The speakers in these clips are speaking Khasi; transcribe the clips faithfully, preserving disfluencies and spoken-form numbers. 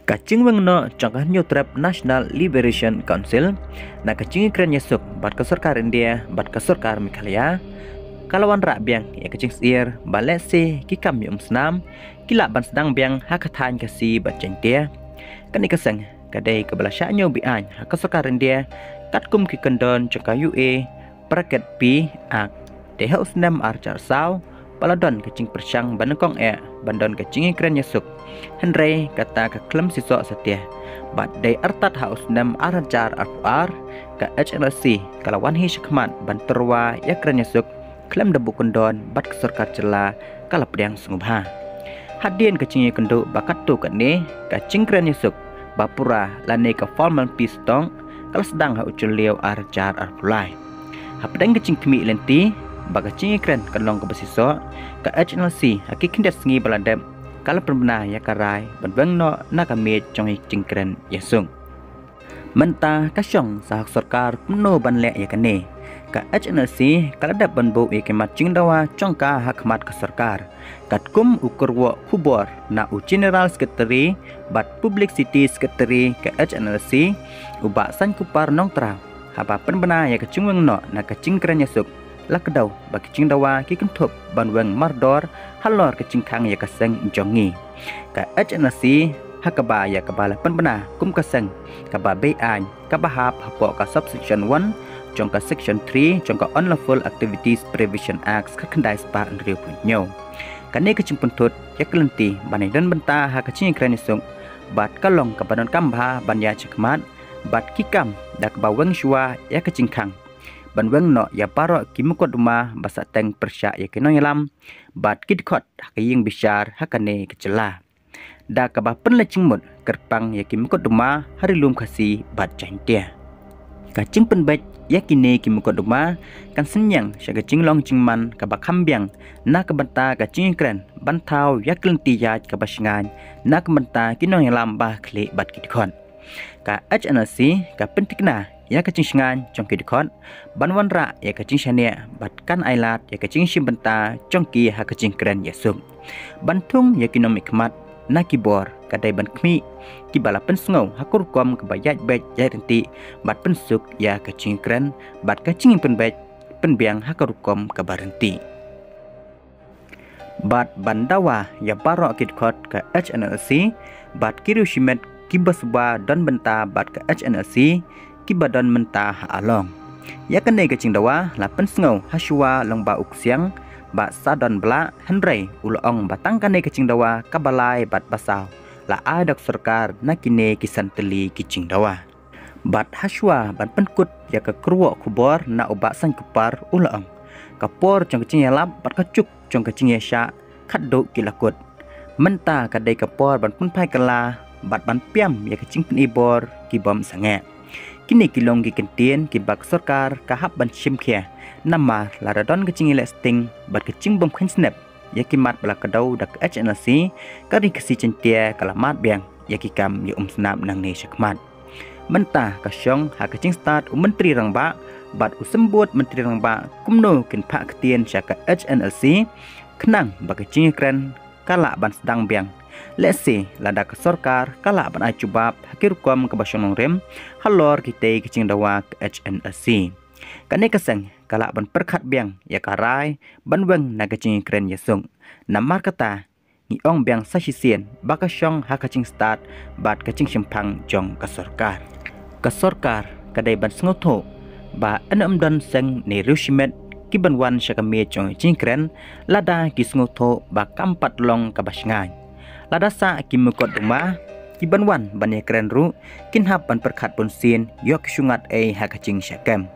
Ka jingweng noh jong ka Hynñiewtrep National Liberation Council na ka jingïakren ïasuk bad ka sorkar India bad ka sorkar Meghalaya ka la wanrah biang ïa ka jingsyier ba lehse ki kam ïa umsnam ki lah ban sdang biang ha ka thaiñ Khasi bad Jaiñtia. Kane ka seng ka dei kaba la shah ñiew beaiñ ha ka sorkar India katkum ki kyndon jong ka U A Bracket P Act. Dei ha u snem ar hajar saw ba la don ka jingpyrshang ba nyngkong eh ban don ka jingïakren ïasuk. Hynrei kata ka khlem shisha satia. Bad dei artat ha u snem ar hajar arphew ar ka H N L C ka la wan hi shakhmat ban tyrwa ïakren ïasuk khlem da buh kyndon bad ka sorkar jylla ka la pdiang sngewbha. Hadien ka jingïakynduh ba katto katne ka jingkren ïasuk ba pura lane ka formal peace talk ka la sdang ha u Jylliew ar hajar arphew lai. Hapdeng ka jingkhmih lynti ba ka jingïakren kan long kaba shisha, ka H N L C ha ki khyndiat sngi ba la dep ka la pynbna ïa ka rai ban weng noh na ka miej jong ka jingkren ïasuk. Mynta ka shong sa ha ka sorkar kumno ban leh ïa kane. Ka H N L C ka la dep ban buh ïa ki mat jingdawa jong ka ha khmat ka sorkar. Katkum u kyrwoh khubor na u General Secretary bad Publicity Secretary ka H N L C, u Bah Saiñkupar Nongtraw, haba pynbna ïa ka jingweng noh na ka jingkren ïasuk, la kdew ba ki jingdawa ki kynthup ban weng mardor halor ka jingkhang ïa ka seng jong ngi. Ka H N L C ha kaba ïa kaba la pynbna kum ka seng kaba beaiñ kaba hap hapoh ka subsection one jong ka section three jong ka Unlawful Activities Prevention Act khatkhyndai spah hynriewphew hynñiew. Kane ka jingpynthut ïa ka lynti ban ïadon bynta ha ka jingïakren ïasuk bad ka long kaba donkam bha ban ïaid shakhmat bad ki kam da kaba weng shuwa ïa ka jingkhang ban weng noh ïa baroh ki mukotduma ba sahteng pyrshah ïa ki nongïalam bad ki dkhot ha ka ïing bishar ha kane ka jylla. Da kaba pynleit jingmut kyrpang ïa ki mukotduma ha Ri Lum Khasi bad Jaiñtia. Ka jingpynbeit ïa kine ki mukotduma kan synñiang sha ka jinglong jingman kaba kham biang na ka bynta ka jingïakren ban thaw ïa ka lynti ïaid kaba shngaiñ na ka bynta ki nongïalam ba khlieh bad ki dkhot. Ka H N L C ka pynthikna ïa ka jingshngaiñ jong ki dkhot ban wanrah ïa ka jingshaniah bad kan ailad ïa ka jingshim bynta jong ki ha ka jingkren ïasuk. Ban thung ïa ki nongmihkhmat na ki bor ka dei ban khmih kiba la pynsngew ha ka rukom kaba ïaid beit ïaid ryntih bad pynsuk ïa ka jingkren bad ka jingpynbeit pynbiang ha ka rukom kaba ryntih. Bad ban dawa ïa baroh ki dkhot ka H N L C bad ki riew shimet kiba suba don bynta bad ka H N L C kiba don mynta ha Along. Ïa kane ka jingdawa la pynsngew ha shuwa lyngba u ksiang Bah Sadon Blah, hynrei u la ong ba tang kane ka jingdawa kaba lai bad ba saw la ai da ka sorkar na kine ki san tylli ki jingdawa. Bad ha shuwa ban pynkut ïa ka kyrwoh khubor na u Bah Saiñkupar u la ong, ka por jong ka jingïalap bad ka juk jong ka jingïashah khatduh ki la kut. Mynta ka dei ka por ban pynphai kylla bad ban pynïap ïa ka jingpynibor ki bym sangeh. Kine ki long ki kyntien kiba ka sorkar ka hap ban shim khia namar lada don ka jingïaleh sting bad ka jingbym kheiñ snep ïa ki mat ba la kdew da ka H N L C, ka Ri Khasi Jaiñtia ka la mad biang ïa ki kam ïa umsnam nangne shakhmat. Mynta ka shong ha ka jingstad u Myntri Rangbah bad u Symbud Myntri Rangbah kumno kin phah ktien sha ka H N L C khnang ba ka jingïakren ka lah ban sdang biang. Lehse lada ka sorkar ka lah ban ai jubab ha ki rukom kaba shong nongrim halor kitei ki jingdawa ka H N L C. Kane ka seng ka lah ban pyrkhat biang ïa ka rai ban weng na ka jingïakren ïasuk. Namar kata ngi ong biang sa shisien ba ka shong ha ka jingstad bad ka jingshemphang jong ka sorkar. Ka sorkar ka dei ban sngewthuh ba ynda ym don seng ne riew shimet ki ban wan sha ka miej jong ka jingïakren lada ki sngewthuh ba kam pat long kaba shngaiñ. Lada sah ki mukotduma ki ban wan ban ïakren ruh kin hap ban pyrkhat bunsien ïoh ki shu ngat ei ha ka jingshah kem.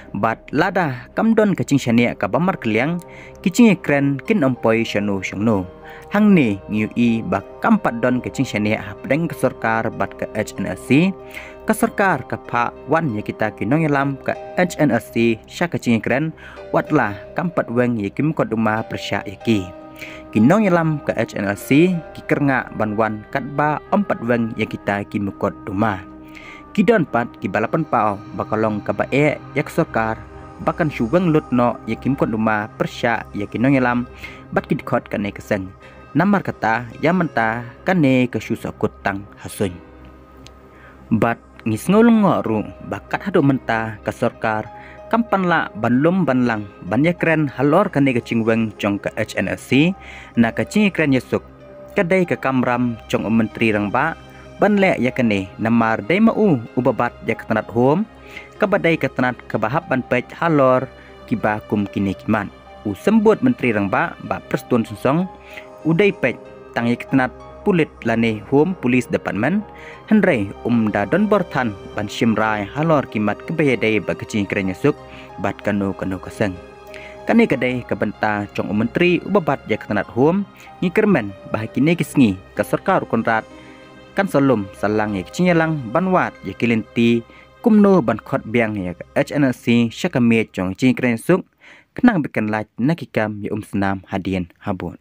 Bad lada kam don ka jingshaniah kaba markylliang, ki jingïakren kin ym poi shano shano. Hangne ngi ïohi ba kam pat don ka jingshaniah hapdeng ka sorkar bad ka H N L C. Ka sorkar ka phah wan ïa kita ki nongïalam ka H N L C sha ka jingïakren, wat la kam pat weng ïa ki mukotduma pyrshah ïa ki. Ki nongïalam ka H N L C ki kyrngah ban wan katba ym pat weng ïa kita ki mukotduma. Ki don pat kiba la pynpaw ba ka long kaba eh ïa ka sorkar ba kan shu weng lut noh ïa ki mukotduma pyrshah ïa ki nongïalam bad ki dkhot kane ka seng. Namar kata ïa mynta kane ka shu sahkut tang ha suiñ. Bad ngi sngew lyngngoh ruh ba kat haduh mynta ka sorkar kam pan lah ban lum ban lang ban ïakren halor kane ka jingweng jong ka H N S C na ka jingïakren ïasuk. Ka dei ka kamram jong u Myntri Rangbah ban leh ïa kane namar dei ma u uba bat ïa ka tnat Home, kaba dei ka tnat kaba hap ban peit halor kiba kum kine ki mat. U Symbud Myntri Rangbah Bah Prestone Tynsong u dei peit tang ïa ka tnat pulit lane Home Police Department, hynrei um da don bor than ban shim rai halor ki mat kiba ïadei bad ka jingïakren ïasuk bad kano kano ka seng. Kane ka dei ka bynta jong u Myntri uba bat ïa ka tnat Home. Ngi kyrmen ba ha kine ki sngi ka sorkar u Conrad kan sa lum sa lang ïa ka jingïalang ban wad ïa ki lynti kumno ban khot biang ïa ka H N S C sha ka miej jong ka jingïakren ïasuk, khnang ba kan lait na ki kam ïa umsnam hadien habud.